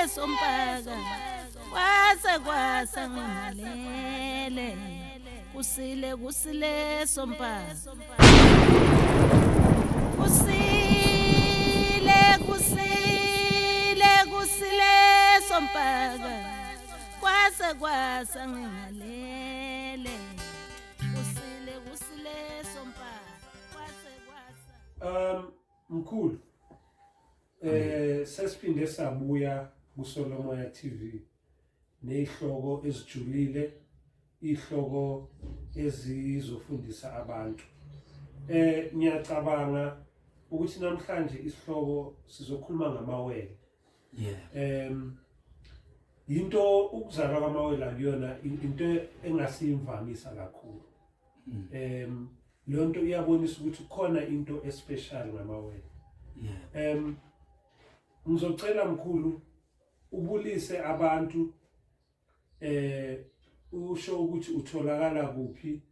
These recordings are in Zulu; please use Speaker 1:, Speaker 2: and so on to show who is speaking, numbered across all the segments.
Speaker 1: sompaka kwase kwasa ngingalele kusile kusile sompaka kusile kusile kusile sompaka kwase kwasa ngingalele kusile kusile sompaka kwase kwasa.
Speaker 2: Mkhulu, sesiphinde sabuya kuSolomoya TV nezihloko ezijulile, ihloko ezizofundisa abantu. Ngiyacabanga ukuthi namhlanje isihloko sizokhuluma ngamawele. Into ukuzalwa kwamawele akuyona into engasiyimvamisa kakhulu. Leyo nto iyabonisa ukuthi kukhona into especial ngamawele. Ngizocela mkhulu ubulise abantu, usho ukuthi utholakala kuphi.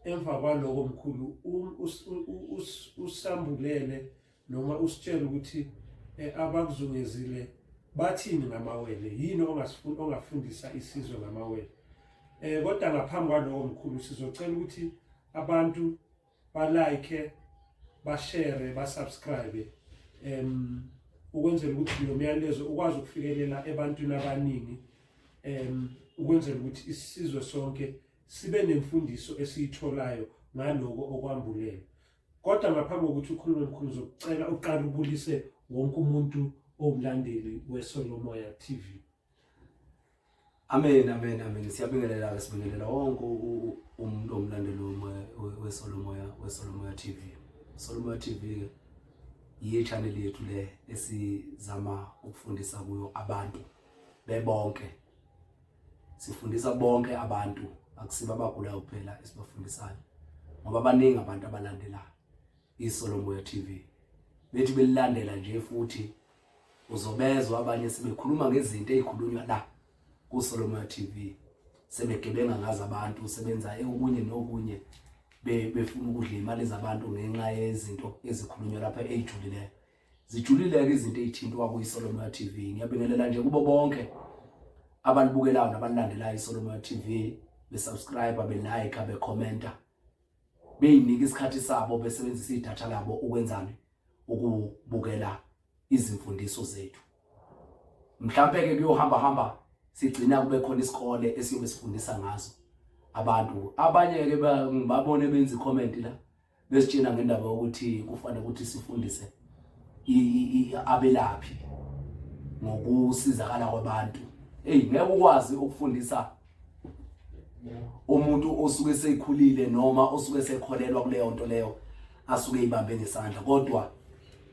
Speaker 2: Emva kwaloko mkhulu usambulele noma usitshele ukuthi abakuzungezile bathini ngamawele, yini ongafundisa isizwe ngamawele. Kodwa ngaphambi kwaloko mkhulu sizocela ukuthi abantu ba-like, ba-share, ba-subscribe, ukwenzela ukuthi lo myalezo ukwazi ukufikelela ebantwini abaningi, ukwenzela ukuthi isizwe sonke sibe nemfundiso esiyitholayo ngaloko okwambulelwe. Kodwa ngaphambi kokuthi ukhulume mkhulu, uzokucela uqale ubulise wonke umuntu owumlandeli weSolomoya TV.
Speaker 3: Amen, amen, amen. Siyabingelela ke, sibingelela wonke umuntu omlandeli weSolomoya, weSolomoya TV. Solomoya TV ke yiyo channel yethu le esizama ukufundisa kuyo abantu bebonke. Sifundisa bonke abantu, akusibo abagulayo kuphela esibafundisayo, ngoba baningi abantu abalandela iSolomoya TV. Bethi belilandela nje futhi uzobezwa abanye sebekhuluma ngezinto ezikhulunywa la kuSolomoya TV, sebegebenga ngazo abantu, sebenza okunye nokunye, befuna ukudla imali zabantu ngenxa yezinto ezikhulunywa lapha ezijulileyo. Zijulile-ke izinto ey'thintwa kuyiSolomoya TV. Ngiyabingelela nje kubo bonke abalibukelayo nabalandelayo iSolomoya TV, besubscribe, belike, bekhomenta, beyinika isikhathi sabo, besebenzisa idatha labo ukwenzani, ukubukela izimfundiso zethu. Mhlampe ke kuyohamba hamba sigcina kube khona isikole esiyobe sifundisa ngazo abantu. Abanye ke ngibabone benza i-comment la besitshela ngendaba yokuthi kufanele ukuthi sifundise abelaphi ngokusizakala kwabantu. Hey, ngeke ukwazi ukufundisa umuntu osuke sekhulile noma osuke sekholelwa kuleyo nto leyo asuke ibambe ngesandla, kodwa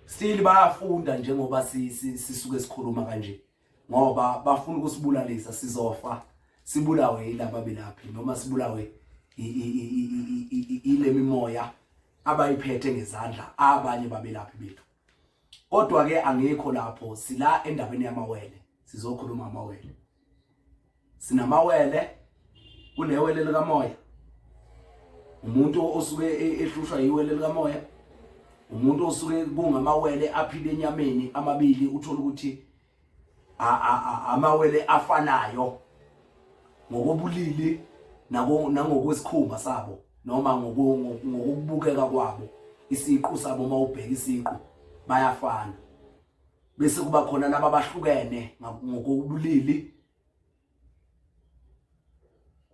Speaker 3: still bayafunda njengoba sisuke sikhuluma kanje, ngoba bafuna ukusibulalisa. Sizofa sibulawe yilaba belaphi noma sibulawe ile mimoya abayiphethe ngezandla abanye babelaphi bethu. Kodwa ke angikho lapho, sila endabeni yamawele, sizokhuluma amawele. Sinamawele, kunewele likamoya, umuntu osuke ehlushwa yiwele likamoya, umuntu osuke kungamawele aphile enyameni amabili, uthola ukuthi amawele afanayo ngokobulili nangokwesikhumba sabo noma ngokubukeka kwabo, isiqu sabo, uma ubheka isiqu bayafana. Bese kuba khona laba abahlukene ngokobulili,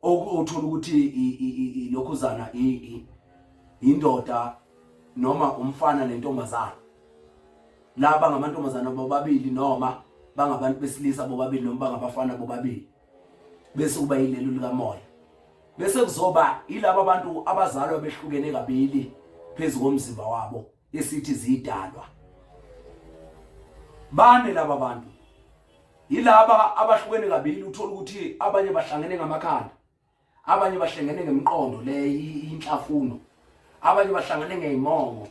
Speaker 3: othola ukuthi lokhuzana indoda noma umfana nentombazana, laba ngamantombazana bobabili noma bangabantu besilisa bobabili noma bangabafana bobabili. Bese kuba yilelo likamoya, bese kuzoba yilaba abantu abazalwa behlukene kabili phezu komzimba wabo, esithi zidalwa. Bane laba bantu, yilaba abahlukene kabili, uthola ukuthi abanye bahlangene ngamakhanda, abanye bahlangene ngemiqondo le inhlafuno, abanye bahlangene ngeyimongo,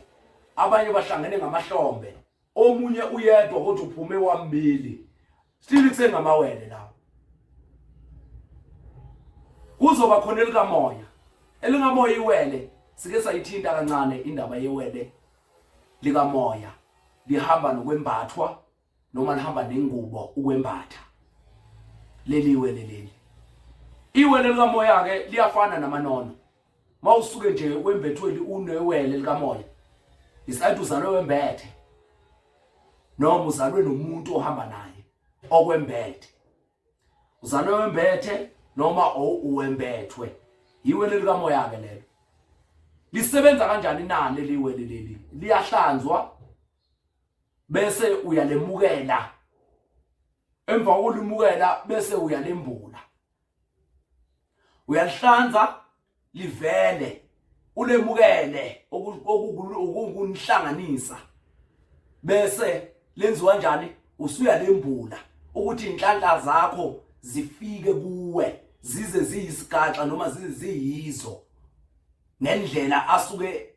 Speaker 3: abanye bahlangene ngamahlombe, omunye uyedwa kodwa uphume wambili, still kusengamawele lawo. Kuzoba khona elikamoya, elingamoya iwele, sike sayithinta kancane indaba yewele likamoya, lihamba nokwembathwa. noma lihamba nengubo ukwembatha leli wele leli. Iwele likamoya ke liyafana namanono. Mawusuke nje wembethwe unewele likamoya, isayidi uzalwe wembethe noma uzalwe nomuntu ohamba naye okwembethe, uzalwe wembethe noma uwembethwe. Iwele likamoya ke lelo. Lisebenza kanjani na leli wele leli? Liyahlanzwa bese uyalemukela, emva kokulimukela bese uyalembula. Uyalihlanza livele, ulemukele okunihlanganisa, bese lenziwa njani? Usuyalembula ukuthi inhlanhla zakho zifike kuwe, zize ziyisigaxa noma zize ziyizo ngendlela asuke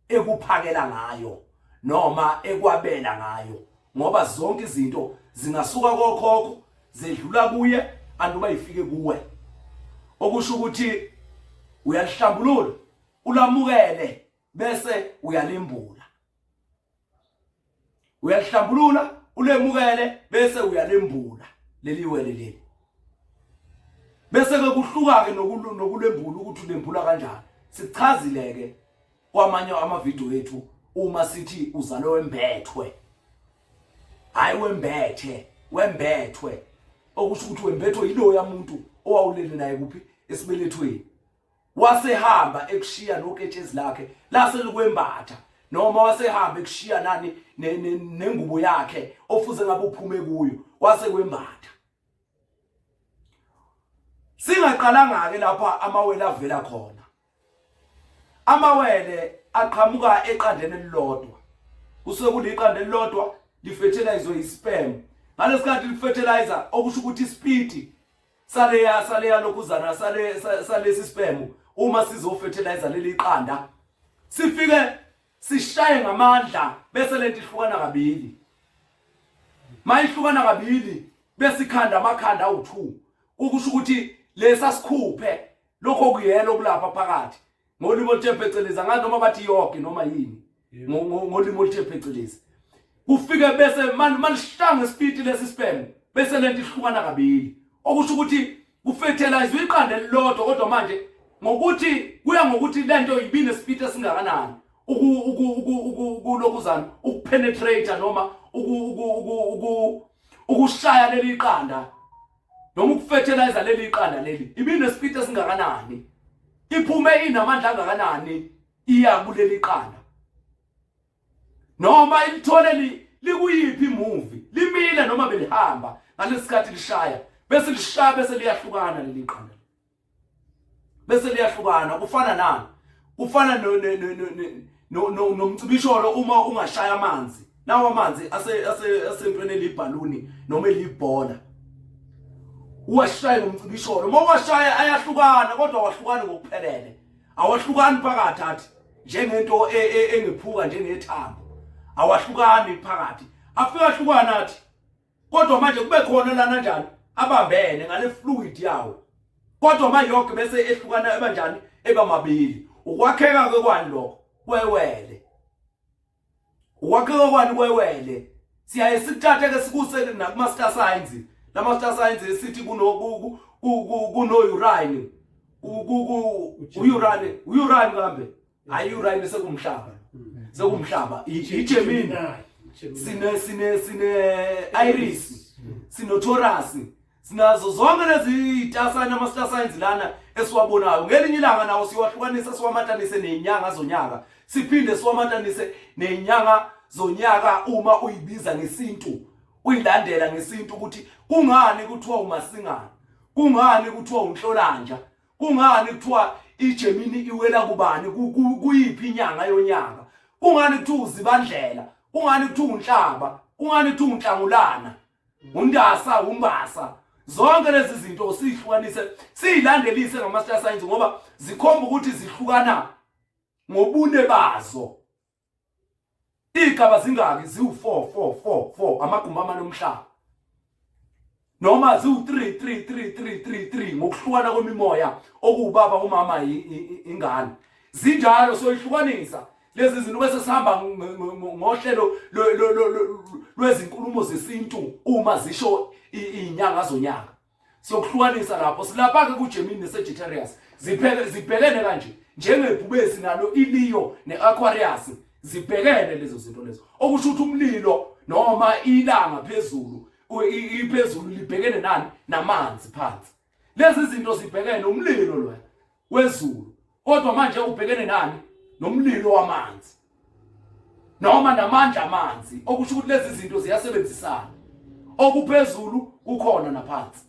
Speaker 3: ekuphakela ngayo noma ekwabela ngayo, ngoba zonke izinto zingasuka kokhokho zedlula kuye anduba ifike kuwe. Okusho ukuthi uyalihlambulula, ulamukele, bese uyalembula. Uyalihlambulula, ulemukele, bese uyalembula leli wele leli. Bese ke kuhluka ke nokulembula ukuthi ulembula kanjani. Sichazile ke kwamanye amavidiyo ethu uma sithi uzalwe wembethwe, hayi wembethe, wembethwe, okusho ukuthi wembethwe yiloya muntu owawulele naye kuphi? Esibelethweni. Wasehamba ekushiya noketshezi lakhe lase likwembatha, noma wasehamba ekushiya nani nengubo yakhe ofuze ngabe uphume kuyo, wase kwembatha. Singaqalanga ke lapha amawele avela khona. Amawele aqhamuka eqandeni elilodwa. Kusuke kuliqanda elilodwa lifertilizwe isperm. Ngalesikhathi lifertilizer, okusho ukuthi ispeed saleya saleya lokhuzana sale salesi sperm uma sizofertilizer leli qanda sifike sishaye ngamandla, bese lento ihlukana kabili. Mayihlukana kabili bese ikhanda amakhanda awu2, ukusho ukuthi lesa sikhuphe lokho kuyelo kulapha phakathi ngolimi oluthe phecelezi, angazi noma bathi yoke noma yini ngolimi oluthe phecelezi. Kufike bese malishaya ngespeed lesi sperm, bese lento ihlukana kabili, okusho ukuthi kufertilize iqanda elilodwa, kodwa manje ngokuthi kuya ngokuthi lento ibine speed esingakanani ukulokuzana ukupenetrate noma ukushaya leli qanda noma ukufertilize leli qanda leli, ibine speed esingakanani, iphume inamandla angakanani iya kuleli qanda, noma ilithole likuyiphi movie, limile noma belihamba ngalesikhathi lishaya, bese lishaya bese liyahlukana leli qanda, bese liyahlukana. Kufana nani? Kufana nomcibisholo uma ungashaya amanzi, nawo amanzi asentweni elibhaluni noma elibhola, uwashaye ngomcibisholo, uma uwashaya ayahlukana, kodwa awahlukani ngokuphelele, awahlukani phakathi athi njengento engephuka njengethambo, awahlukani phakathi, afika ahlukana athi, kodwa manje kube khona lana njani abambene ngale fluid yawo, kodwa mayoke bese ehlukana ebanjani eba mabili. Ukwakheka kwani lokho kwewele? Ukwakheka kwani kwewele? Siyaye sikuthathe ke sikuse nakuma star signs, lama star signs esithi kuno kuno urine, urine, urine kambe hayi urine, sekumhlaba, sekumhlaba, iGemini, sine Iris, sino Taurus, sinazo zonke lezi itasana ama star signs lana esiwabonayo. Ngelinye ilanga nawo siwahlukanisa, siwamatanise nezinyanga zonyaka, siphinde siwamatanise nezinyanga zonyaka uma uyibiza ngesintu, uyilandela ngesintu ukuthi kungani kuthiwa uMasingana, kungani kuthiwa uNhlolanja, kungani kuthiwa iGemini iwela kubani, kuyiphi inyanga yonyaka, kungani kuthiwa uZibandlela, kungani kuthiwa uNhlaba, kungani kuthiwa uNhlangulana, uNdasa, uMbasa. Zonke lezi zinto sihlukanise, siyilandelise ngama star signs, ngoba zikhomba ukuthi zihlukana ngobune bazo. Igaba zingaki? Ziwu 4 4 4 4, amagumbi amane omhlaba, noma ziwu 3 3 3 3 3 3ngokuhlukana kwemimoya okuwubaba, umama, ingane, zinjalo. Soyihlukanisa. Lezi zinto bese sihamba ngohlelo lwezinkulumo zesintu uma zisho izinyanga zonyaka. Siyokuhlukanisa lapho. Silapha ke kuGemini neSagittarius. Ziphele zibhekene kanje njengebhubesi nalo iLeo neAquarius zibhekene lezo zinto lezo. Okusho ukuthi umlilo noma ilanga phezulu iphezulu libhekene nani namanzi phansi. Lezi zinto zibhekene umlilo lo wezulu kodwa manje ubhekene nani nomlilo wamanzi noma namandla amanzi okusho ukuthi lezi zinto ziyasebenzisana okuphezulu kukhona naphansi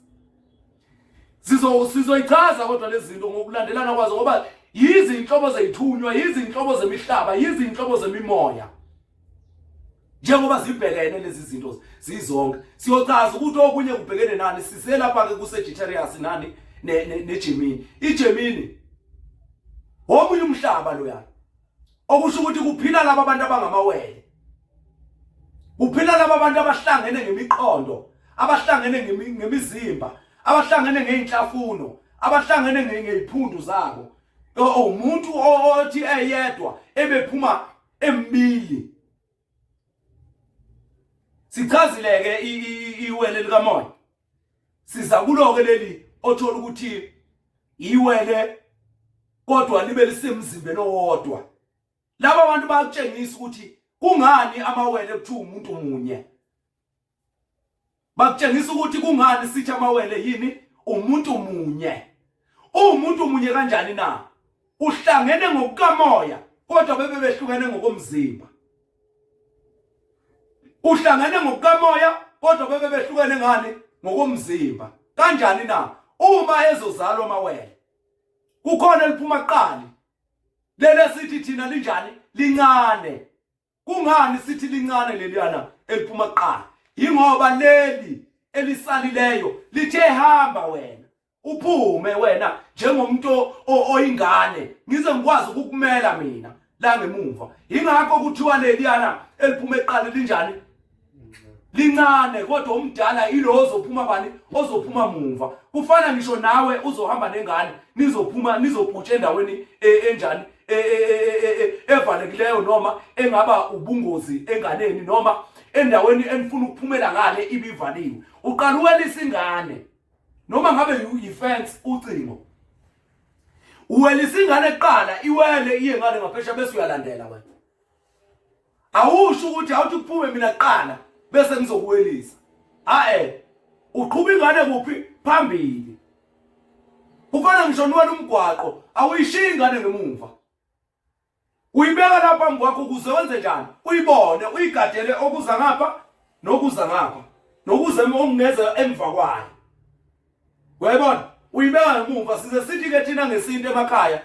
Speaker 3: sizo sizoyichaza kodwa lezi zinto ngokulandelana kwazo ngoba yizinhlobo zeyithunywa yizinhlobo zemihlaba yizinhlobo zemimoya njengoba zibhekene lezi zinto zizonke siyochaza ukuthi okunye kubhekene nani siselapha ke kuSagittarius nani neGemini iGemini omunye umhlaba loya okusho ukuthi kuphila laba abantu abangamawele kuphila laba abantu abahlangene ngemiqondo abahlangene ngemizimba abahlangene ngeinhlafuno abahlangene ngeziphundu zabo umuntu othi eyedwa ebephuma emibili sichazile ke iwele likamoya siza kulo ke leli othola ukuthi iwele kodwa libe lisemzimbeni owodwa laba bantu bayakutshengisa ukuthi kungani amawele kuthiwa umuntu munye Bakutshengisa ukuthi kungani sithi amawele yini umuntu munye. Uwumuntu munye kanjani na? Uhlangene ngokukamoya kodwa bebe behlukene ngokomzimba. Uhlangene ngokukamoya kodwa bebe behlukene ngani? Ngokomzimba. Kanjani na? Uma ezozalwa amawele kukhona eliphuma kuqali lele sithi thina linjani lincane Kungani sithi lincane leliyana eliphuma kuqala? Yingoba leli elisalileyo lithe hamba wena uphume wena njengomuntu oyingane ngize ngikwazi ukukumela mina la ngemuva ingakho kuthiwa leliyana eliphuma eqala linjani lincane kodwa umdala ilo ozophuma bani ozophuma mumva kufana ngisho nawe uzohamba nengane nizophuma nizobhutsha endaweni e, enjani e, e, evalekileyo noma engaba ubungozi enganeni noma endaweni enifuna ukuphumela ngale ibivaliwe uqala uwelisa ingane noma ngabe yi-fence ucingo uwelisa ingane kuqala iwele iye ngale ngaphesha bese uyalandela wena Awusho ukuthi awuthi kuphume mina kuqala bese ngizokuwelisa. Hae uqhuba ingane kuphi phambili. Kufana ngisho niwela umgwaqo awuyishiyi ingane ngemumva. Uyibeka lapha phambi kwakho ukuze wenze njani? Uyibone, uyigadele okuza ngapha nokuza ngapha. Nokuze okungeza emva kwayo. Uyayibona? Uyibeka ngemuva size sithi ke thina ngesintu emakhaya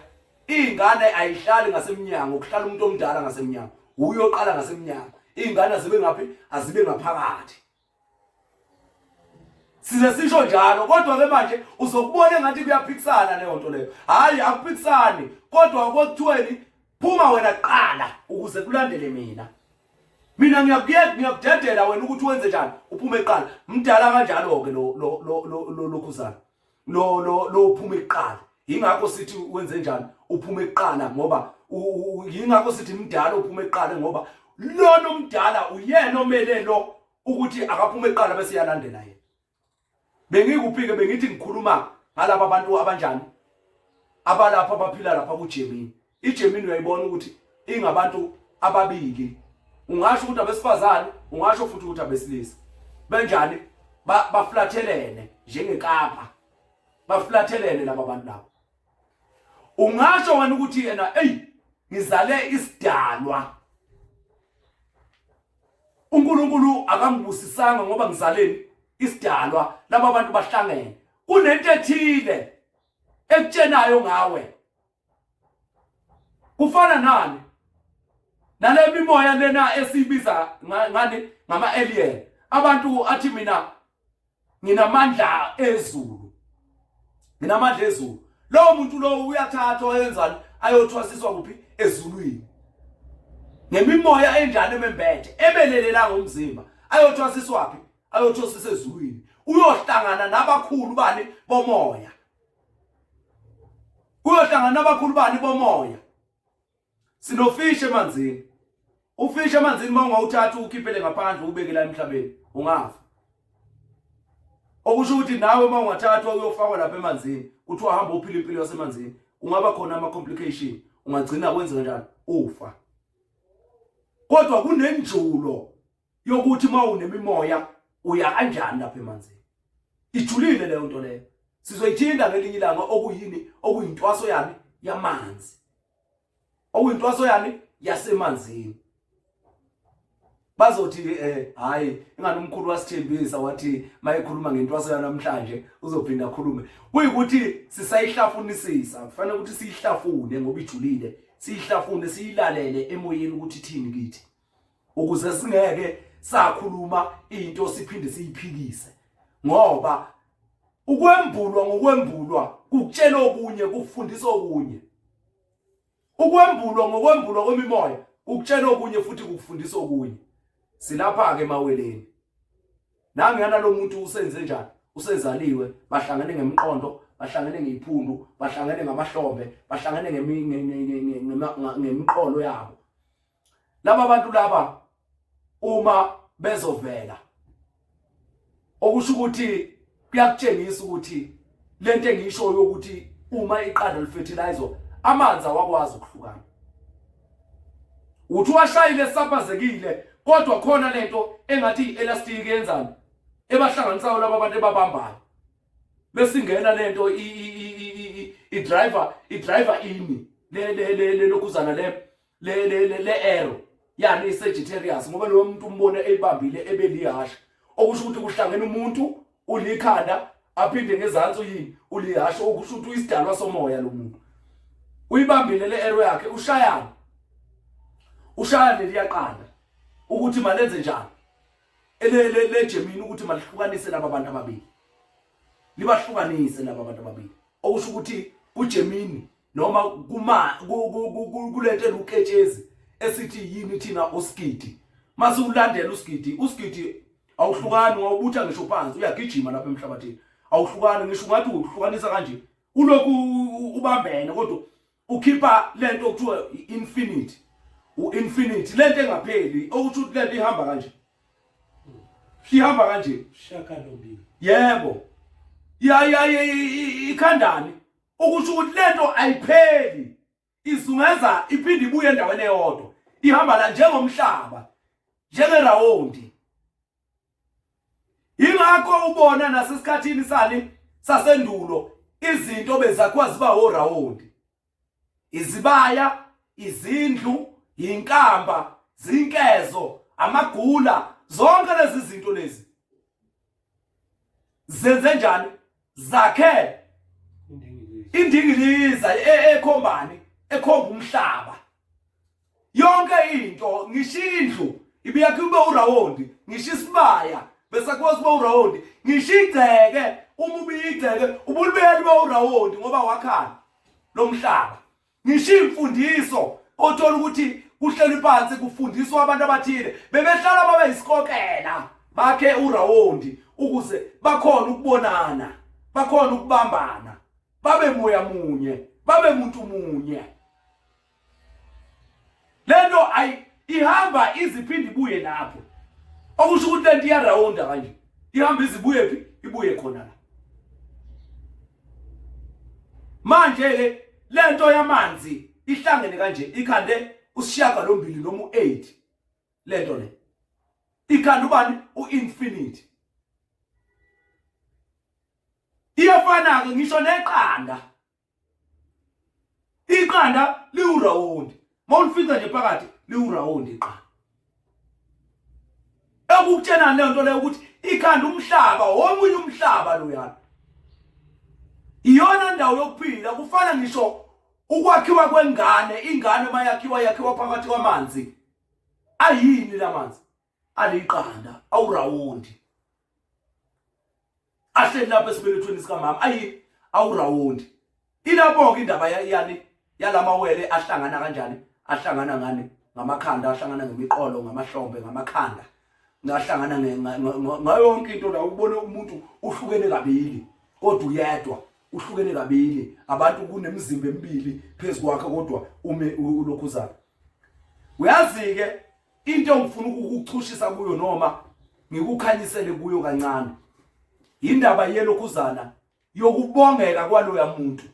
Speaker 3: ingane ayihlali ngasemnyango kuhlala umuntu omdala ngasemnyango. Uyoqala ngasemnyango. Ingane azibe ngaphi? Azibe ngaphakathi. Size sisho njalo kodwa ke manje uzokubona engathi kuyaphikisana leyo nto leyo. Hayi akuphikisani kodwa kwekuthiweni phuma wena kuqala ukuze kulandele mina. Mina ngiyakuyeka ngiyakudedela wena ukuthi wenze njani uphume kuqala mdala kanjalo ke lo lo lo lo lokhuzana lo lo lo uphume kuqala ingakho sithi wenze njani uphume kuqala ngoba yingakho sithi mdala uphume kuqala ngoba lona omdala uyena omele lo ukuthi akaphume kuqala bese yalandela yena Bengikuphi-ke bengithi ngikhuluma ngalaba bantu abanjani abalapha abaphila lapha kuGermany. IGermany uyayibona ukuthi ingabantu ababili. Ungasho ukuthi abesifazane, ungasho futhi ukuthi abesilisa. Benjani? Baflathelene njengekapa. Baflathelene laba bantu laba. Ungasho wena ukuthi yena ey ngizale isidalwa. uNkulunkulu akangibusisanga ngoba ngizaleni isidalwa laba bantu bahlangene kunento ethile ekutshenayo ngawe kufana nani nale mimoya lena esiyibiza ngani ngama alien abantu athi mina nginamandla ezulu nginamandla ezulu lowo muntu lowo uyathathwa ayenzani ayothwasiswa kuphi ezulwini ngemimoya enjani emembethe ebelelelanga umzimba ayothwasiswaphi ayothwasiswa ezulwini uyohlangana nabakhulu bani bomoya uyohlangana nabakhulu bani bomoya. Sinofisha emanzini. Ufisha emanzini uma ungawuthatha ukhiphele ngaphandle ubeke la emhlabeni ungafa. Okusho ukuthi nawe uma ungathathwa uyofakwa lapha emanzini kuthiwa hamba uphila impilo yasemanzini kungaba khona ama complication ungagcina kwenze kanjani ufa. Kodwa kunenjulo yokuthi uma unemimoya uya kanjani lapha emanzini. Ijulile leyo nto leyo. Sizoyithinta ngelinye ilanga okuyini okuyintwaso yani yamanzi. Okuyintwaso yani yasemanzini. Bazothi eh hayi ingane umkhulu wasithembisa wathi mayekhuluma ngentwaso yanamhlanje uzophinda akhulume. Kuyikuthi sisayihlafunisisa kufanele ukuthi siyihlafune ngoba ijulile siyihlafune siyilalele emoyeni ukuthi ithini kithi. Ukuze singeke sakhuluma into siphinde siyiphikise ngoba ukwembulwa ngokwembulwa kukutshela okunye kukufundisa okunye. Ukwembulwa ngokwembulwa kwemimoya kukutshela okunye futhi kukufundisa okunye. Silapha ke emaweleni. Nangiyana lo muntu usenze njani? Usezaliwe, bahlangene ngemqondo, bahlangene ngeyiphundu, bahlangene ngamahlombe, bahlangene ngemiqolo yabo. Laba bantu laba uma bezovela okusho ukuthi kuyakutshengisa ukuthi lento engiyishoyo ukuthi uma iqanda lifertilizer amanzi awakwazi ukuhlukana. Uthi washayile saphazekile kodwa khona lento engathi i-elastic yenzani ebahlanganisayo laba bantu ebabambayo besingena lento i-driver i-driver ini le le le lokhuzana le le le le, le arrow yani iSagittarius ngoba lo muntu umbone eyibambile ebelihasha okusho ukuthi kuhlangene umuntu ulikhanda aphinde ngezansi uyini ulihasha okusho ukuthi uyisidalwa somoya lo muntu uyibambile le arrow yakhe ushayana ushaya leliyaqanda ukuthi malenze njani ele le Gemini ukuthi malihlukanise laba bantu ababili libahlukanise laba bantu ababili okusho ukuthi kuGemini noma kuma kulento eluketshezi esithi yini thina usigidi mase ulandela usigidi usigidi awuhlukani wawubutha ngisho phansi uyagijima lapha emhlabathini awuhlukani ngisho ungathi uhlukanisa kanje ulokhu ubambene kodwa ukhipha lento okuthiwa i-infinity u-infinity lento engapheli okuthi ukuthi lento ihamba kanje ihamba kanje
Speaker 2: shaka lobili
Speaker 3: yebo ya ya ikhandani Ukusho ukuthi lento ayipheli izungeza iphinde ibuye endaweni eyodwa ihamba la njengomhlaba njengerawundi ingakho ubona nasesikhathini sani sasendulo izinto bezakhiwa ziba orawundi izibaya izindlu inkamba zinkezo amagula zonke lezi zinto lezi zenze njani zakhe indingiliza e, ekhombani ekhomba umhlaba yonke into ngisho indlu ibiyakhe ube urawondi ngisho isibaya besakwazi ube urawondi ngisho igceke uma ubiyigceke ubulibeka libe urawondi ngoba wakhana lomhlaba ngisho imfundiso othola ukuthi kuhlelwe phansi kufundiswa abantu abathile bebehlala babe yisikokela bakhe urawondi ukuze bakhona ukubonana bakhona ukubambana babe moya munye babe muntu munye lento ayi ihamba iziphinde ibuye lapho okusho ukuthi lento iyarawunda kanje ihamba izibuye phi ibuye khona la manje ke lento yamanzi ihlangene kanje ikhande usishiyagalombili noma u8 lento le ikhanda ubani uinfinity iyafana ke ngisho neqanda Iqanda liwurawundi. Mawulifica nje phakathi liwurawundi iqanda. Ekukutshenani leyo nto leyo ukuthi ikhanda umhlaba omunye umhlaba loyana. Iyona ndawo yokuphila kufana ngisho ukwakhiwa kwengane ingane mayakhiwa yakhiwa phakathi kwamanzi. Ayini lamanzi? Aliqanda awurawundi. Ahleli lapha esibelethweni sikamama ayi awurawundi. Ilapho-ke indaba yani yalamawele ahlangana kanjani? Ahlangana ngani? Ngamakhanda, ahlangana ngemiqolo, ngamahlombe, ngamakhanda. Ngahlangana ngayo yonke into la ubone umuntu uhlukene kabili kodwa uyedwa uhlukene kabili abantu kunemizimba emibili phezu kwakhe kodwa ume ulokhuzana. Uyazi-ke into engifuna ukukuchushisa kuyo noma ngikukhanyisele kuyo kancane indaba yelokhuzana yokubongeka kwaloya muntu,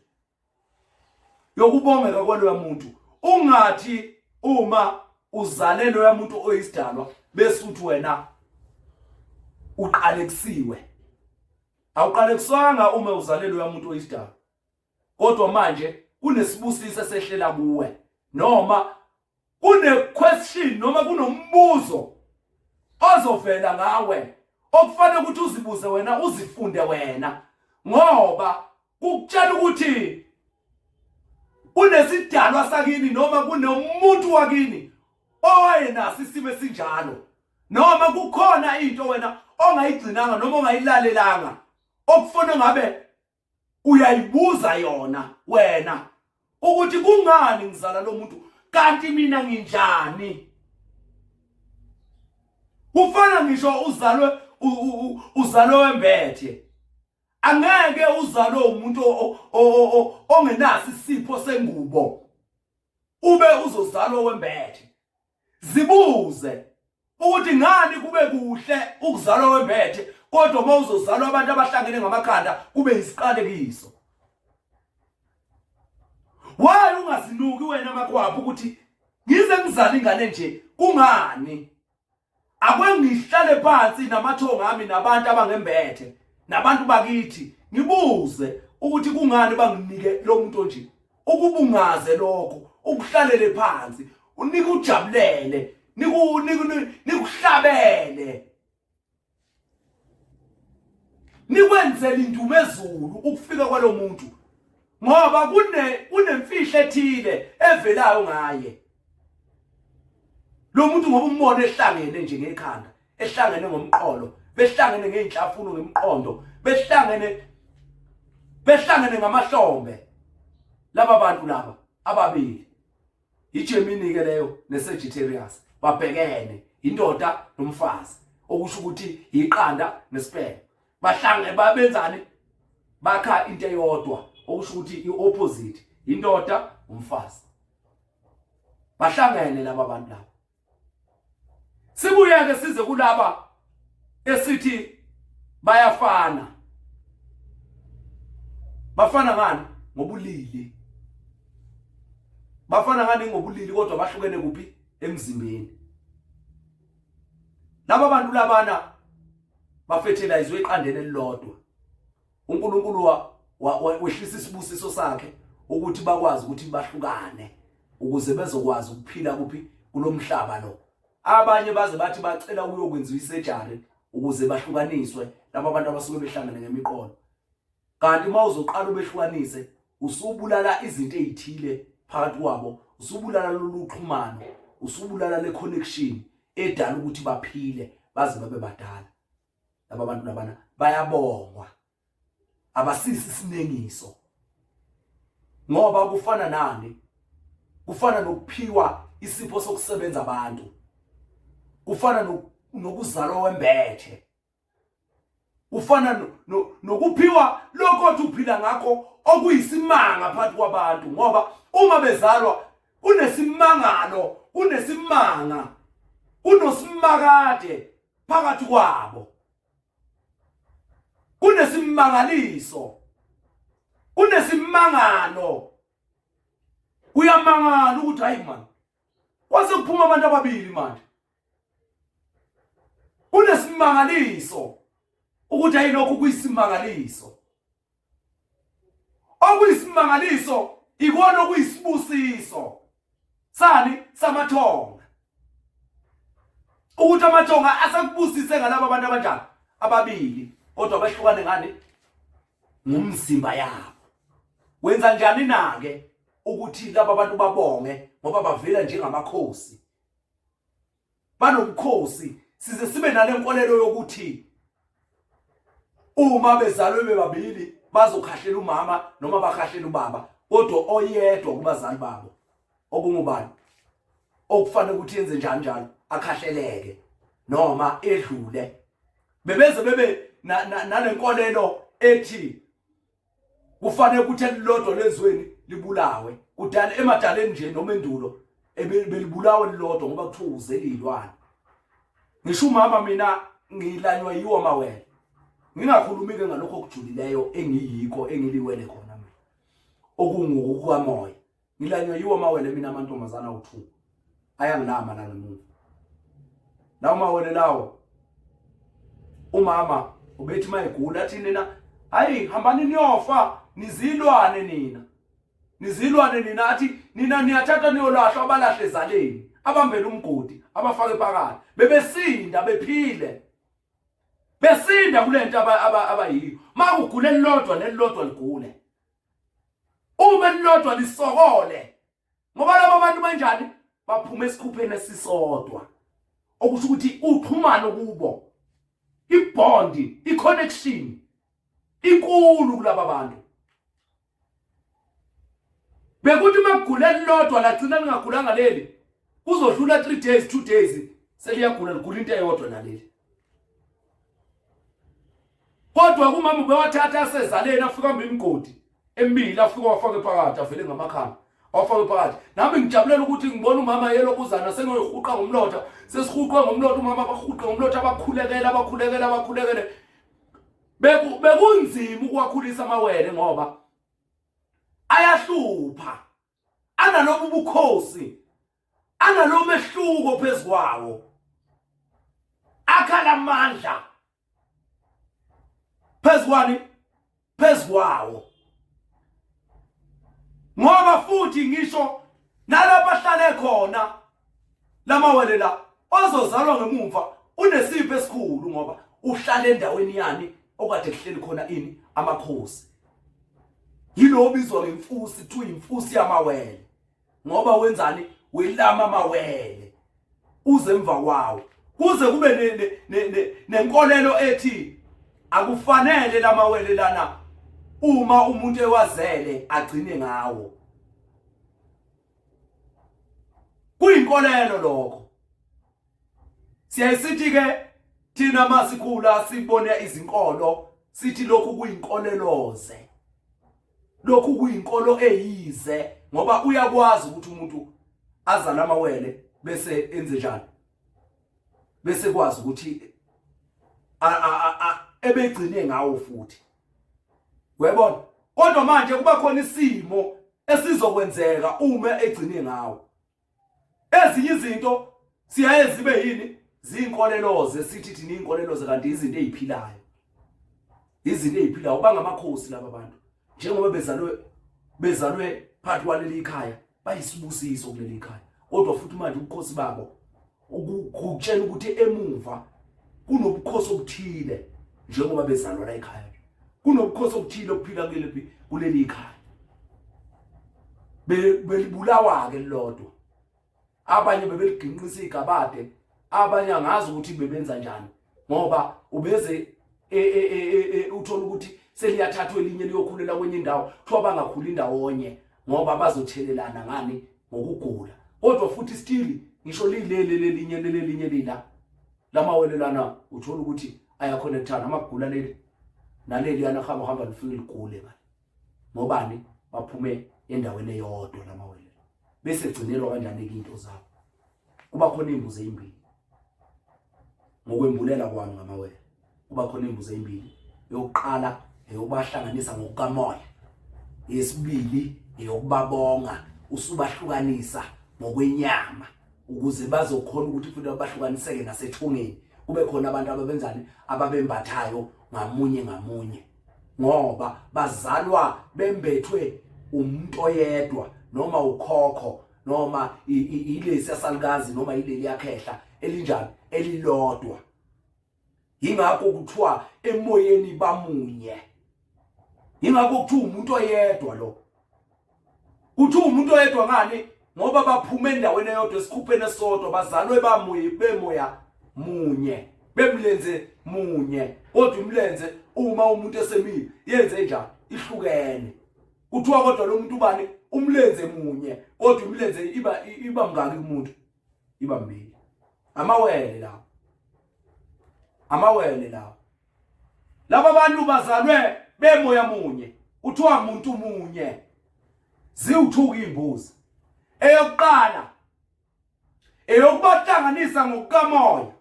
Speaker 3: yokubongeka kwaloya muntu. Ungathi uma uzale loya muntu oyisidalwa bese uthi wena uqalekisiwe. Awuqalekiswanga uma uzale loya muntu oyisidalwa, kodwa manje kunesibusiso esehlela kuwe, noma kune question noma kunombuzo ozovela ngawe okufanele ukuthi uzibuze wena, uzifunde wena, ngoba kukutshela ukuthi kunesidalwa sakini noma kunomuntu wakini owayenaso isimo esinjalo, noma kukhona into wena ongayigcinanga noma ongayilalelanga okufuna ngabe uyayibuza yona wena ukuthi kungani ngizala lo muntu kanti mina nginjani. Kufana ngisho uzalwe uzalwe wembethe, angeke uzalwe umuntu ongenaso isipho sengubo ube uzozalwa wembethe. Zibuze ukuthi ngani kube kuhle ukuzalwa wembethe, kodwa uma uzozalwa abantu abahlangene ngamakhanda kube isiqalekiso. Why ungazinuki wena amakhwapha ukuthi ngize ngizale ingane nje kungani? Akwe ngihlale phansi namathongo ami nabantu abangembethe nabantu bakithi ngibuze ukuthi kungani banginike lo muntu onje. Ukubungaze lokho, ukuhlalele phansi, unike ujabulele, nikuhlabele, nikwenzele indumezulu ukufika kwalo muntu, ngoba kunemfihlo ethile evelayo ngaye lo muntu, ngoba umbona ehlangene nje ngekhanda, ehlangene ngomqolo, behlangene ngey'nhlafuno ngemiqondo, behlangene ngamahlombe laba bantu laba ababili. IGemini ke leyo neSagittarius babhekene, indoda nomfazi, okusho ukuthi iqanda nesperm. Bahlangene babenzani? Bakha into eyodwa, okusho ukuthi iopposite, indoda umfazi. Bahlangene laba bantu laba. Sibuye ke size kulaba esithi bayafana. Bafana ngani? Ngobulili. Bafana ngani ngobulili kodwa bahlukene kuphi? Emzimbeni. Laba bantu labana bafethelizwe eqandeni elilodwa. uNkulunkulu wehlisa isibusiso sakhe ukuthi bakwazi ukuthi bahlukane ukuze bezokwazi ukuphila kuphi kulomhlaba lo. Abanye baze bathi bacela ukuyokwenziwa isejari ukuze bahlukaniswe laba bantu abasuke behlangene ngemiqolo. Kanti uma uzoqala ubehlukanise usubulala izinto ezithile phakathi kwabo, usubulala lolu xhumano, usubulala le connection edala ukuthi baphile baze babe badala. Laba bantu labana bayabongwa, abasisi isinengiso, ngoba kufana nani? Kufana nokuphiwa isipho sokusebenza abantu, kufana nokuzalwa wembethe, kufana nokuphiwa lokho othi uphila ngakho okuyisimanga phakathi kwabantu, ngoba uma bezalwa kunesimangalo, kunesimanga, kunosimakade phakathi kwabo, kunesimangaliso, kunesimangalo. Uyamangala ukuthi hayi man, kwase kuphuma abantu ababili manje. Kunesimangaliso ukuthi hayi lokhu kuyisimangaliso. Okuyisimangaliso ikona okuyisibusiso sani samathonga, ukuthi amathonga asakubusise ngalaba bantu abanjani ababili, kodwa bahlukane ngani? Ngumzimba yabo. Wenza njani na ke ukuthi laba bantu babonge, ngoba bavela njengamakhosi, banobukhosi. Size sibe nale nkolelo yokuthi uma bezalwe bebabili bazokhahlela umama noma bakhahlela ubaba, kodwa oyedwa kubazali babo okungubani okufanele ukuthi yenze njani njalo akhahleleke noma edlule. Bebeze bebe nalenkolelo ethi kufanele ukuthi elilodwa lezweni libulawe kudala emadaleni nje noma endulo. Belibulawa lilodwa ngoba kuthiwa uzele izilwane. Ngisho umama mina ngilanywa yiwo amawele. Ngingakhulumi ke ngalokho okujulileyo engiyikho engiliwele khona mina. Okungukukamoya. Ngilanywa yiwo amawele mina amantombazana awu-2. Ayangilama la ngemuva. Lawo mawele lawo umama ubethi mayegula athi nina hayi hambani niyofa nizilwane nina. Nizilwane nina athi nina niyathatha niyolahlwa abalahle ezaleni abambele umgodi abafake phakathi bebesinda bephile besinda kulento abayiyo makugula elilodwa nelilodwa ligule uma elilodwa lisokole ngoba laba bantu banjani baphuma esikhupheni esisodwa okusho ukuthi uxhumano kubo ibond iconnection inkulu kulaba bantu bekuthi makugula elilodwa lagcina lingagulanga leli kuzodlula 3 days 2 days seliyagula ligula into eyodwa naleli kodwa kumama ubewathatha asezaleni afika hamba imigodi emibili afika wafake phakathi avele ngamakhanda wafake phakathi nami ngijabulela ukuthi ngibona umama yelokuzana sengiyoyihuqa ngomlotha sesihuqwe ngomlotha umama abahuqe ngomlotha abakhulekele abakhulekele abakhulekele bekunzima ukuwakhulisa amawele ngoba ayahlupha analobu bukhosi analo mehluko phezukwawo akhala amandla phezukwani phezukwawo ngoba futhi ngisho nalapha ahlale khona lamawele la ozozalwa ngemumva unesipho esikhulu ngoba uhlala endaweni yani okade kuhleli khona ini amakhosi yilo obizwa ngemfusi kuthiwa imfusi yamawele ngoba wenzani welama amawele uze emva kwawo kuze kube nenkolelo ethi akufanele lamawele lana uma umuntu ewazele agcine ngawo kuyinkolelo lokho siyayisithi ke thina masikhula sibone izinkolo sithi lokhu kuyinkoleloze lokhu kuyinkolo eyize ngoba uyakwazi ukuthi umuntu azale amawele bese enze njani bese kwazi ukuthi ebegcine ngawo futhi uyabona kodwa manje kuba khona isimo esizokwenzeka uma egcine ngawo ezinye izinto siyaye zibe yini zinkoleloze sithi thina inkoleloze kanti izinto eziphilayo izinto eziphilayo bangamakhosi laba bantu njengoba bezalwe bezalwe phakathi kwaleli ikhaya bayisibusiso kuleli khaya kodwa futhi manje ubukhosi babo ukutshela ukuthi emuva kunobukhosi obuthile njengoba bezalwa la ekhaya kunobukhosi obuthile obuphila kuleli kuleli ikhaya belibulawa ke lilodwa abanye bebeliginqisa igabade abanye angazi ukuthi bebenza njani ngoba ubeze e, e, e, uthola ukuthi seliyathathwa elinye liyokhulela kwenye indawo kuthiwa bangakhuli indawonye ngoba bazothelelana ngani ngokugula kodwa futhi still ngisho lileli lelinye lelelinye lila lamawelelana uthola ukuthi ayakhonekthana amagula leli naleli yana hamba hamba lifike ligule ngale ngobani baphume endaweni eyodwa lamawele bese gcinelwa kanjani into zabo kuba khona imbuzi ezimbili ngokwembulela kwami ngamawele kuba khona imbuzi ezimbili yokuqala eyokubahlanganisa ngokukamoya yesibili eyokubabonga usubahlukanisa ngokwenyama ukuze bazokhona ukuthi futhi bahlukaniseke nasethungeni kube khona abantu ababenzani ababembathayo ngamunye ngamunye ngoba bazalwa bembethwe umuntu oyedwa noma ukhokho noma ilesi asalukazi noma ileli yakhehla elinjani elilodwa yingakho kuthiwa emoyeni bamunye yingakho kuthiwa umuntu oyedwa lo kuthiwa umuntu oyedwa ngani ngoba baphuma endaweni eyodwa esikhupheni esodwa bazalwe bamuye bemoya munye bemlenze munye kodwa umlenze uma umuntu esemile yenze njani ihlukene kuthiwa kodwa lo muntu ubani umlenze munye kodwa imilenze iba iba mngaki kumuntu iba mbili amawele lawo amawele lawo laba bantu bazalwe bemoya munye kuthiwa muntu munye ziwuthuka imbuzi eyokuqala.
Speaker 4: Eyokubahlanganisa ngokukamoya.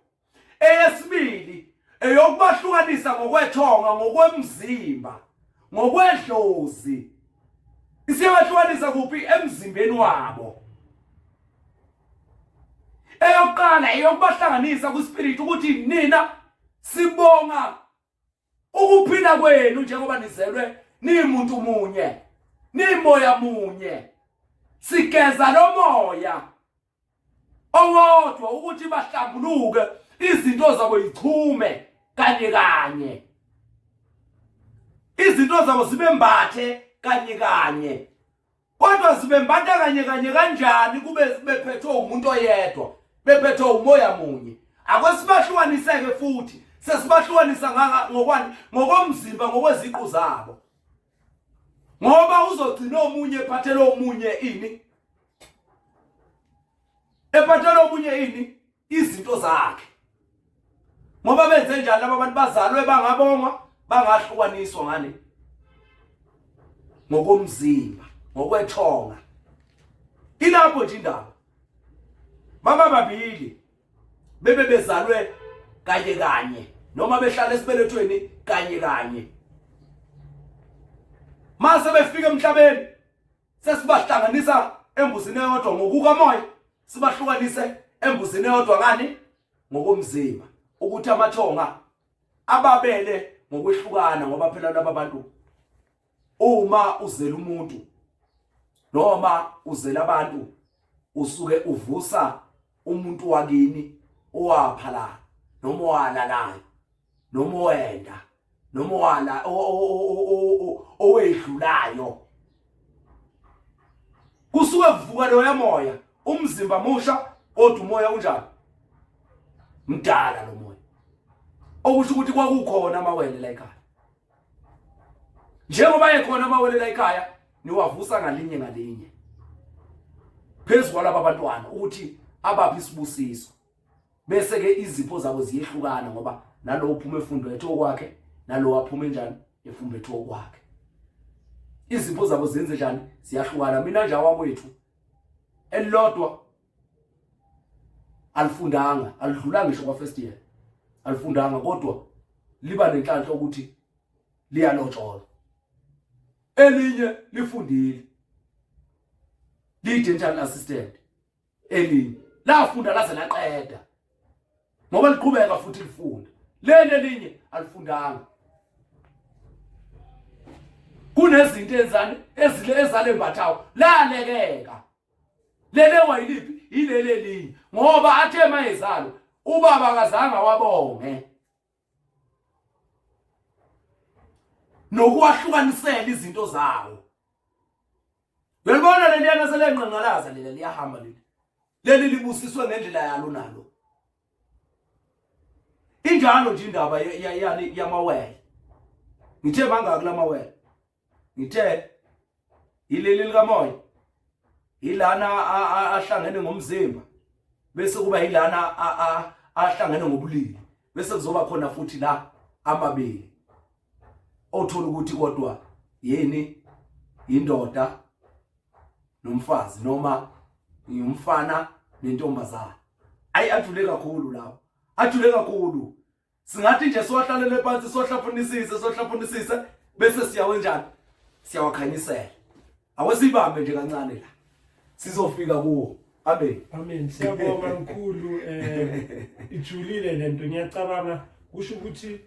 Speaker 4: Eyesibili eyokubahlukanisa ngokwethonga, ngokwemzimba, ngokwedlozi. Isiyabahlukanisa kuphi? Emzimbeni wabo. Eyokuqala eyokubahlanganisa kwispirit ukuthi nina sibonga ukuphila kwenu njengoba nizelwe nimuntu munye, nimoya munye. Sigeza lo moya owodwa ukuthi bahlambuluke, izinto zabo yichume kanye kanye, izinto zabo zibembathe kanye kanye. Kodwa zibembatha kanye kanye kanjani kube bephethwe umuntu oyedwa, bephethwe umoya munye? Ake sibahlukaniseke futhi, sesibahlukanisa ngokwani? Ngokomzimba, ngokweziqu zabo. Ngoba uzogcina omunye ephathele omunye ini? Ephathele omunye ini? Izinto zakhe. Ngoba benze njani laba bantu? Bazalwe bangabongwa, bangahlukaniswa ngani? Ngokomzimba, ngokwethonga. Ilapho nje indaba. Baba babili bebe bezalwe kanye kanye noma behlala esibelethweni kanye kanye. Mase befika emhlabeni sesibahlanganisa embuzini eyodwa ngokukamoya, sibahlukanise embuzini eyodwa ngani? Ngokomzimba, ukuthi amathonga ababele ngokwehlukana. Ngoba phela laba bantu uma uzela umuntu noma uzela abantu usuke uvusa umuntu wakini owaphalala noma owalalayo noma owenda noma owala owedlulayo, kusuke kuvuka loya moya. Umzimba musha kodwa umoya unjani? Mdala lo moya, okusho ukuthi kwakukhona amawele la ekhaya. Njengoba ekhona amawele la ekhaya, niwavusa ngalinye ngalinye phezu kwalaba bantwana ukuthi abaphi isibusiso, bese ke izipho zabo ziyehlukana, ngoba nalowo uphuma efundo ethe okwakhe, nalowo aphuma enjani efumbethe okwakhe. Izipho zabo zenze njani? Ziyahlukana. Mina nje awakwethu elilodwa alifundanga, alidlulanga ngisho kwa first year, alifundanga, kodwa liba nenhlanhla ukuthi liyalotsholwa. Elinye lifundile, liyi-dental assistant. Elinye lafunda laze laqeda ngoba liqhubeka futhi lifunda. Leli elinye alifundanga. Kunezinto enzani ezile ezalembathawo lalekeka. Lele wayiliphi? Ileli elinye, ngoba athe mayezalo ubaba akazange awabonge nokuwahlukanisela izinto zawo. Uyalibona leliyana selenqanqalaza lela, liyahamba leli. Leli libusiswe ngendlela yalo nalo. Injalo nje indaba yamawele. Ngithe mangaki lamawele? Ngithe ileli likamoya, ilana ahlangene ngomzimba, bese kuba yilana ahlangene ngobulili, bese kuzoba khona futhi la amabili othola ukuthi kodwa yini indoda nomfazi noma umfana nentombazana. Ayi, ajule kakhulu lawo, ajule kakhulu. Singathi nje siwahlalele phansi, sohlafunisise, sohlafunisise, bese siyawenjani? Siyawakhanyisela. Awesibambe nje kancane la, sizofika kuwo. Amen.
Speaker 2: Amen. Siyabonga mkhulu, ijulile lento. Ngiyacabanga kusho ukuthi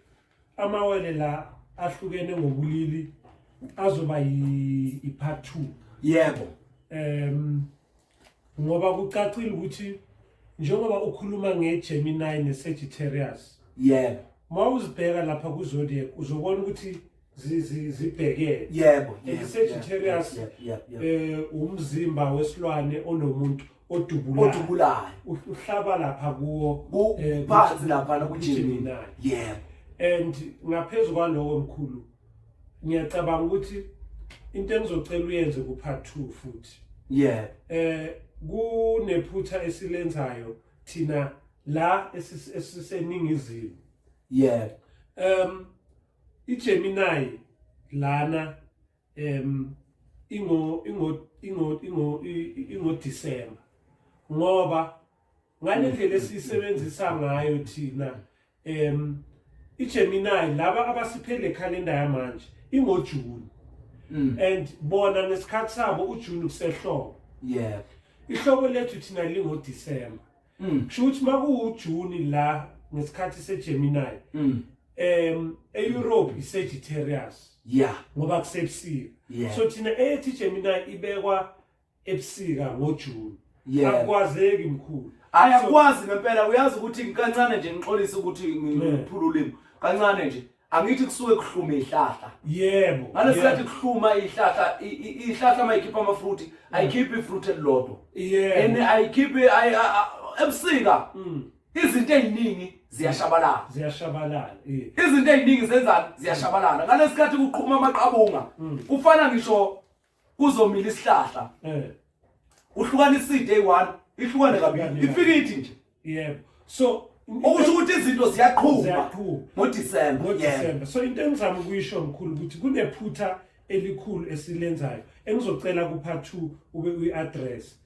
Speaker 2: amawele la ahlukene ngobulili azoba i-part 2.
Speaker 4: Yebo.
Speaker 2: Ngoba kucacile ukuthi njengoba ukhuluma ngeGemini neSagittarius, mawuzibheka lapha ku-zodiac uzobona ukuthi zibhekene. I-Sagittarius umzimba wesilwane onomuntu odubulayo,
Speaker 4: odubulayo,
Speaker 2: uhlaba lapha kuwo
Speaker 4: phansi lapha ku-Gemini.
Speaker 2: And ngaphezulu kwaloko mkhulu, ngiyacabanga ukuthi into engizocela uyenze ku part 2 futhi, kunephutha esilenzayo thina la esiseningizimu. iGemini lana ingo ingo ingo ingo ingo December, ngoba Ngale ndlela esiyisebenzisa ngayo thina iGemini, laba abasiphe le calendar yamanje ingoJune. And bona ngesikhathi sabo uJune kusehlobo. Ihlobo lethu thina lingoDecember. Kusho ukuthi makuwuJune la ngesikhathi seGemini, eEurope iSagittarius ngoba kusebusika. So thina eyethi iGemini ibekwa ebusika ngoJune. Akwazeki, mkhulu.
Speaker 3: Ayakwazi ngempela. Uyazi ukuthi kancane nje, ngixolise ukuthi ngiphula ulimi kancane nje, angithi kusuke kuhluma ihlahla?
Speaker 2: Yebo.
Speaker 3: Ngalesikhathi kuhluma ihlahla, ihlahla mayikhipha amafruit, ayikhiphi ifruit elilodwa. And ayikhiphi ebusika. Izinto ey'ningi ziyashabalala.
Speaker 2: Ziyashabalala,
Speaker 3: Izinto ey'ningi zenzani? Ziyashabalala ngalesikhathi kuqhuma amaqabunga. Kufana ngisho kuzomila isihlahla, uhlukanisa i-day one, ihlukane kabili.
Speaker 2: Ihlukane.
Speaker 3: Ifike ithi nje.
Speaker 2: Yebo, so
Speaker 3: Okusho ukuthi izinto ziyaqhuma
Speaker 2: Ziyaqhuma.
Speaker 3: ngoDisemba.
Speaker 2: NgoDisemba. So into engizama ukuyisho, mkhulu, ukuthi kunephutha elikhulu esilenzayo engizocela ku-part 2 ube uyi-address.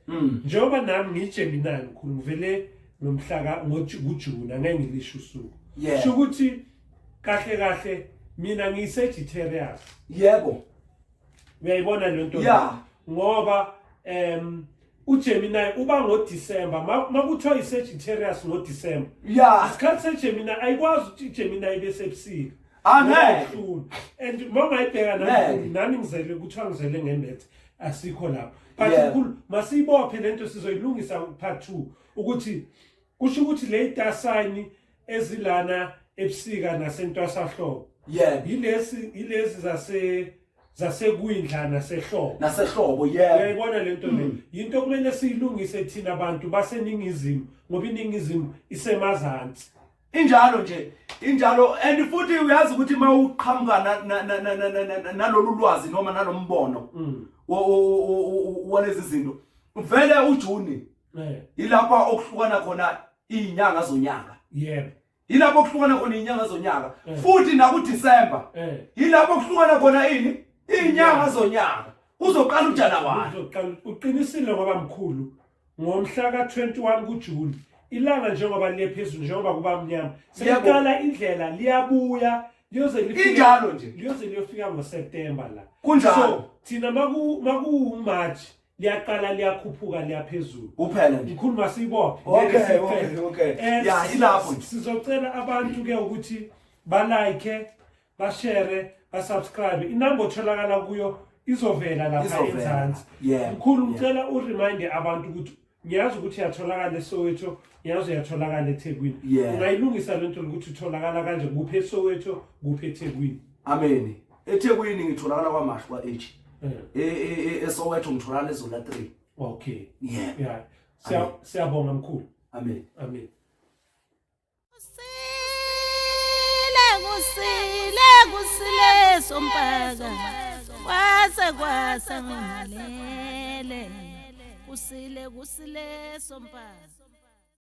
Speaker 2: Njengoba nami ngiyiGemini, mkhulu, ngivele ngomhla kuJune, angeke ngilisho usuku. Sho ukuthi kahle kahle mina ngiyiSagittarius. Uyayibona le nto?
Speaker 3: Yeah.
Speaker 2: Ngoba uGemini uba ngoDisemba, makuthiwa iSagittarius ngoDisemba, isikhathi seGemini ayikwazi ukuthi iGemini ibe sebusika.
Speaker 3: Angeke.
Speaker 2: Ngoba and uma ungayibheka
Speaker 3: Ngeke.
Speaker 2: nami ngizele, kuthiwa ngizele ngembethe, asikho lapho, but mkhulu, masiyibophe lento, sizoyilungisa part 2, ukuthi kusho ukuthi le star sign ezilana ebusika nasentwasahlobo yilesi zasekwindla nasehlobo.
Speaker 3: Nasehlobo, yebo.
Speaker 2: Uyayibona lento le? Yinto kumele siyilungise thina abantu baseningizimu, ngoba iningizimu isemazansi.
Speaker 3: Injalo nje, injalo. And futhi uyazi ukuthi uma uqhamuka nalolu lwazi noma nalombono walezi zinto, vele uJuni ilapha okuhlukana khona izinyanga zonyaka. Yilapho okuhlukana khona izinyanga zonyaka. Futhi nakuDisemba yilapho okuhlukana khona ini? Izinyanga zonyaka, kuzoqala uJanuwari.
Speaker 2: Uzoqala. Uqinisile, ngoba mkhulu, ngomhla ka-21 kuJuni, ilanga njengoba liye phezulu, njengoba kuba mnyama, seliqala indlela liyabuya, liyoze lifike.
Speaker 3: Injalo nje.
Speaker 2: Liyoze liyofika ngoSeptember la.
Speaker 3: Kunjalo.
Speaker 2: So thina makuwuMarch liyaqala liyakhuphuka liyaphezulu.
Speaker 3: Kuphela nje.
Speaker 2: Mkhulu, masiyibophe.
Speaker 3: Okay,
Speaker 2: Ngeke siyiqede.
Speaker 3: okay. Ya, ilapho nje.
Speaker 2: Sizocela abantu ke ukuthi balike, bashare, basubscribe. Inamba otholakala kuyo izovela lapha
Speaker 3: Izovela.
Speaker 2: enzansi. Mkhulu, ngicela uremind abantu ukuthi ngiyazi ukuthi uyatholakala eSoweto, ngiyazi uyatholakala eThekwini. Ungayilungisa lento ukuthi utholakala kanje, kuphi eSoweto, kuphi eThekwini?
Speaker 3: Amen. EThekwini ngitholakala KwaMashu, kwa H. ESoweto ngitholakala eZola 3.
Speaker 2: Okay. Yeah, siyabonga mkhulu.
Speaker 3: Amen.
Speaker 2: Amen.
Speaker 1: Kusile, kusile, kusile sompaka, kwase kwasa ngingalele. Kusile, kusile sompaka.